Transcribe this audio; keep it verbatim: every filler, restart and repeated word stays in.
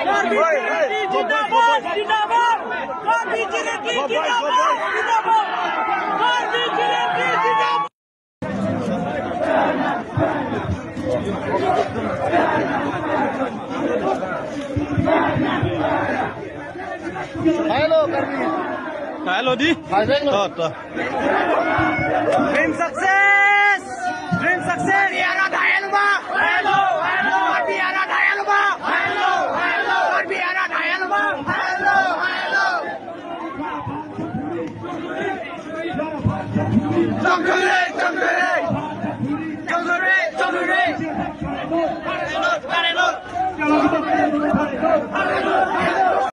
Karbi Jaintia zindabad! Zindabad! Karbi Jaintia zindabad! Zindabad! Karbi Jaintia zindabad! Hello, Karbi. Hello, di. Hello. Oh, to. Dream success!